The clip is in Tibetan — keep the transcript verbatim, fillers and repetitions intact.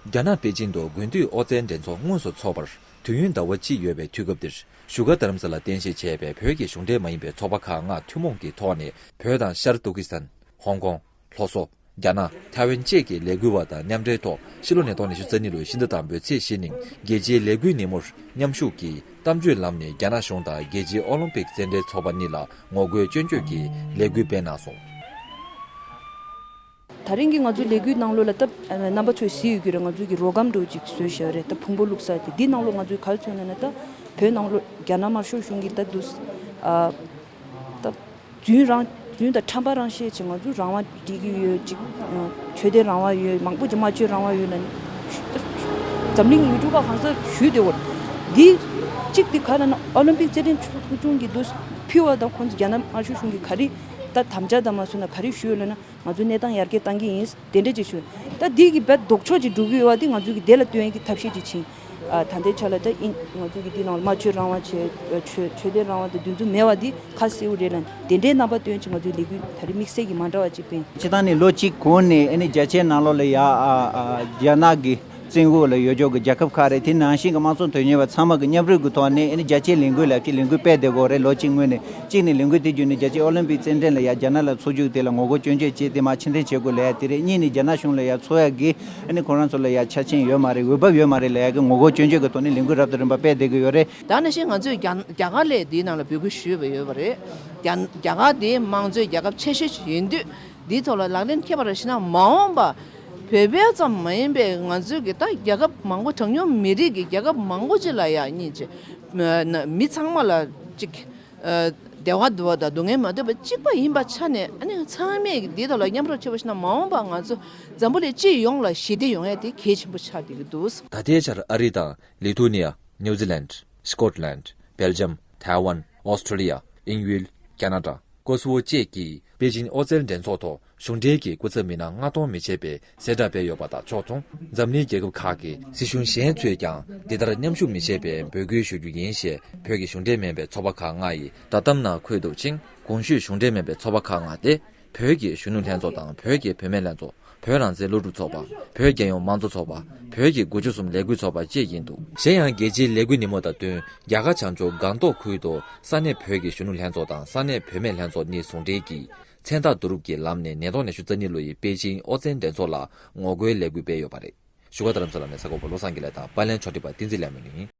རྒྱ་ནག་པེ་ཅིང་དུ་དགུན་དུས་ཨོ་རྩལ་འགྲན་ཚོགས་དངོས་སུ་འཚོགས་པར་དུས་ཡུན་ཟླ་བ་གཅིག་ཡོད་པའི་དུས་སྐབས་འདིར། བཞུགས་སྒར་རྡ་རམ་ས་ལ་རྟེན་གཞི་བྱས་པའི་བོད་ཀྱི་གཞུང་འབྲེལ་མ་ཡིན་པའི་ཚོགས་པ་ཁག་ལྔ་ཐུན་མོང་གི་ཐོག་ནས་བོད་དང་ཤར་ཏུར་ཀི་སི་ཐན། ཧོང་ཀོང་། ལྷོ་སོག་རྒྱ་ནག་ཐའེ་ཝན་བཅས་ཀྱི་ལས་འགུལ་བ་དང་མཉམ་འབྲེལ་ཐོག་ཕྱི་ལོ་ཉིས་སྟོང་ཉི་ཤུ་རྩ་གཉིས་ལོའི་ཕྱི་ཟླ་དང་པོའི་ཚེས་བཞི་ཉིན་རྒྱལ་སྤྱིའི་ལས་འགུལ་ཉིན་མོར་མཉམ་ཞུགས་ཀྱིས་གཏམ་བརྗོད་ལམ་ནས་རྒྱ་ནག་གཞུང་དང་རྒྱལ་སྤྱིའི་ཨོ་ལིམ་པིག་རྩེད་འགྲན་ཚོགས་པ་གཉིས་ལ་ངོ་རྒོལ་སྐྱོན་བརྗོད་ཀྱི་ལས་འགུལ་སྤེལ་གནང་སོང་། ད་རིང་གི་ང་ཚོའི་ལས་འགུལ་ནང་ལོགས་ལ་སྟབས་རྣམ་པ་ཚོས་གཟིགས་ཡོད་ཀྱི་རེད། ང་ཚོའི་གི་རོ་སྒམ་འདྲ་བོ་ཅིག་བཟོས་བཞག་རེད། ད་ཕུང་པོ་བླུགས་ས་དེ་འདི་ནང་ལོགས་ང་ཚོའི་ག་རེ་མཚོན་ན་ན། ད་བོད་ནང་ལོགས་རྒྱ་ནག་དམར་ཤོག་གཞུང་གིས་ད་དུས་ཨ་ད་རྫུན་རང་རྫུན་དང་ཁྲམ་པ་རང་བཤད་བྱས་ང་ཚོ་རང་དབང་སྒྲིག་གི་ཡོད་ཅིག་ཆོས་དད་རང་དབང་ཡོད། མང་པོ་ཅིག་སྨྲ་བརྗོད་རང་དབང་ཡོད་ལ་ནི་འཛམ་གླིང་ཡུལ་གྲུ་ཁག་གང་སར་ཞུས་བསྡད་ཡོད། འདི་གཅིག་འདི་ག་ལ་ན་ཨོ་ལིམ་པིག་རྩེད་འགྲན་ཚོགས་ཆུང་གི་དུས་ཕུལ་བ་དང་ཁོང་ཚོ་རྒྱ་ནག་དམར་ཤོག་གཞུང་གིས་ག་རེ་ད་དམ་བཅའ་དང་མ་སོང་ན་ག་རེ་ཞུས་ཡོད་ལ་ན། ང་ཚོའི་གནས་སྟངས་ཡར་རྒྱས་བཏང་གི་ཡིན། དེ་འདྲ་ཅིག་ཞུ། ད་འདི་གི་བད་ལྡོག་ཕྱོགས་ཅིག་འགྲོ་གི་ཡོད་པ་འདི་ང་ཚོའི་གི་དེ་ལ་ལྟོས་ཡིན་གི་ཐབས་ཤེས་ཅིག་བྱིན། ཨ་ད་ལྟའི་ཆ་ལ་ད་ཨིན་ང་ཚོའི་གི་འདི་ནང་ལ་སྨྲ་བརྗོད་རང་དབང་བྱས། ཆོས་ཆོས་དད་རང་དབང་དང་འདི་ཚོ་མེད་པ་འདི་ཁ་གསལ་པོ་རེད་ལ། དེ་འདྲའི་རྣམ་པ་སྟོན་ཅིག་ང་ཚོའི་ལས་འགུལ་ད་རེས་དམིགས་བསལ་གྱི་མ་འདྲ་བ་ཅིག་སྤེལ། སྤྱིར་བཏང་ནས་ལོ་གཅིག་གོང་ནས་ཨ་ནི་རྒྱ་ཆེའི་ནང་ལོགས་ལ་ཡ་ཨ་ཨ་རྒྱ་ནག་གི་བཙན་འོག་ལ་ཡོད་ཆོག་གི་རྒྱལ་ཁབ་ཁག་རེད། དེ་ནང་བཞིན་གྱི་དམངས་གཙོ་དོན་གཉེར་བ་ཚང་མ་གི་མཉམ་རུབ་ཀྱི་ཐོག་ནས་ཨ་ནི་རྒྱ་ཆེའི་ལས་འགུལ་ལ་ཅིག་ལས་འགུལ་སྤེལ་བསྡད་ཀྱི་ཡོད་རེད། ལོ་གཅིག་སྔོན་ནས། གཅིག་ནས་ལས་འགུལ་དེ་བརྒྱུད་ནས་རྒྱལ་སྤྱིའི་ཨོ་ལིམ་པིག་རྩེད་འགྲན་ལ་ཡ་རྒྱ་ནག་ལ་འཚོགས་རྒྱུ་དེ་ལ་ངོ་རྒོལ་སྐྱོན་བརྗོད་བྱས་ཏེ་མར་ཕྱིར་འཐེན་བྱེད་དགོས་ལབ་ཡ་དེ་རེད། གཉིས་ནས་རྒྱ་ནག་གཞུང་ལ་ཡ་འཚོགས་ཡ་གི་ཨ་ནི་ཁོ་རང་ཚོ་ལ་ཡ་ཆ་རྐྱེན་ཡོད་མ་རེད། འོས་བབ་ཡོད་མ་རེད་ལབ་ཡ་གི་ངོ་རྒོལ་སྐྱོན་བརྗོད་ཀྱི་ཐོག་ནས་ལས་འགུལ་རབ་དང་རིམ་པ་སྤེལ་བསྡད་ཀྱི་ཡོད་རེད། ད་ནང་བཞིན་ང་ཚོས་རྒྱ་རྒྱ་གར་ལ་དེའི་ནང་ལ་འབོད་སྐུལ་ཞུས་པ་ཡོད་པ་རེད། རྒྱ་རྒྱ་གར་དེ་དམངས་གཙོའི་རྒྱལ་ཁབ་ཆེ་ཤོས་ཤིག་ཡིན་དུས་འདིའི་ཐོག་ལ་ལག་ལེན་འཁེལ་བ་རེད་ཞེ་ན། མ་འོངས་པ་བོད་པའི་ཙམ་མ་ཡིན་པའི་ང་ཚོའི་གི་ད་རྒྱལ་ཁབ་མང་པོ་གྲངས་ཉུང་མི་རིགས་ཀྱི་རྒྱལ་ཁབ་མང་པོ་ཅིག་ལ་ཡ་གཉིས་ཀྱི་མི་ཚང་མ་ལ་ཅིག་ཨ་བདེ་བ་འདོད་པ་དང་སྡུག་བསྔལ་མ་འདོད་པ་གཅིག་པ་ཡིན་པ་ཆ་ནས། ཨ་ནི་ཚང་མས་འདིའི་ཐོག་ལ་མཉམ་རུབ་བྱེད་པ་ཞིག་ན་མ་འོངས་པ་ང་ཚོ་འཛམ་བུ་གླིང་སྤྱི་ཡོངས་ལ་ཞི་བདེ་ཡོང་ཡ་དེ་གལ་ཆེན་པོ་ཆགས་བསྡད་ཀྱི་འདུག་ད་ལྟའི་ཆར་ཨ་རི་དང་ལི་ཐུ་ནི་ཡ། ནིའུ་ཛི་ལན། སི་ཀོཊ་ལན། སྦེལ་ཇམ། ཐའེ་ཝན། ཨོ་སི་ཀྲོ་ལི་ཡ། དབྱིན་ཡུལ། ཁ་ན་ཌ། ཀོ་སི་ཝོ་བཅས་ཀྱིས་པེ་ཅིང་ཨོ་རྩལ་འགྲན་ཚོགས་ཐོག་གཞུང་འབྲེལ་གྱི་སྐུ་ཚབ་མི་སྣ་མངགས་གཏོང་མི་བྱེད་པའི་གསལ་བསྒྲགས་སྤེལ་ཡོད་པ་དང་ཕྱོགས་མཚུངས། འཛམ་གླིང་རྒྱལ་ཁབ་ཁག་གི་སྲིད་གཞུང་གཞན་ཚོས་ཀྱང་འདི་ལྟར་མཉམ་ཞུགས་མི་བྱེད་པའི་འབོད་སྐུལ་ཞུ་རྒྱུ་ཡིན་ཞེས་བོད་ཀྱི་གཞུང་འབྲེལ་མིན་པའི་ཚོགས་པ་ཁག་ལྔ་ཡི་བསྒྲགས་གཏམ་ནང་འཁོད་འདུག་ཅིང་། གོང་ཞུས་གཞུང་འབྲེལ་མིན་པའི་ཚོགས་པ་ཁག་ལྔ་སྟེ། བོད་ཀྱི་གཞོན་ནུ་ལྷན་ཚོགས་དང་བོད་ཀྱི་བུད་མེད་ལྷན་ཚོགས། བོད་རང་བཙན་སློབ་ཕྲུག་ཚོགས་པ། བོད་རྒྱལ་ཡོངས་དམངས་གཙོ་ཚོགས་པ། བོད་ཀྱི་དགུ་བཅུ་གསུམ་ལས་འགུལ་ཚོགས་པ་བཅས་ཡིན་འདུག་གཞན་ཡང་རྒྱལ་སྤྱིའི་ལས་འགུལ་ཉིན་མོ་དང་བསྟུན། རྒྱ་གར་བྱང་ཕྱོགས་སྒང་ཏོག་ཁུལ་དུ་ས་གནས་བོད་ཀྱི་གཞོན་ནུ་ལྷན་ཚོགས་དང་ས་གནས་བུད་མེད་ལྷན་ཚོགས་གཉིས་ཟུང་འབྲེལ་གྱིས་མཚན་རྟགས་བསྡུ་རུབ་ཀྱི་ལམ་ནས་ཉིས་སྟོང་ཉི་ཤུ་རྩ་གཉིས་ལོ་ཡི་པེ་ཅིང་ཨོ་རྩལ་འགྲན་ཚོགས་ལ་ངོ་རྒོལ་ལས་འགུལ་སྤེལ་ཡོད་པ་རེད། བཞུགས་སྒར་རྡ་རམ་ས་ལ་ནས་གསར་འགོད་པ་བློ་བཟང་དགེ་ལེགས་དང་པར་ལེན་ཕྱོགས་སྒྲིག་པ་བསྟན་འཛིན་ལས་སྨོན་ཡིན།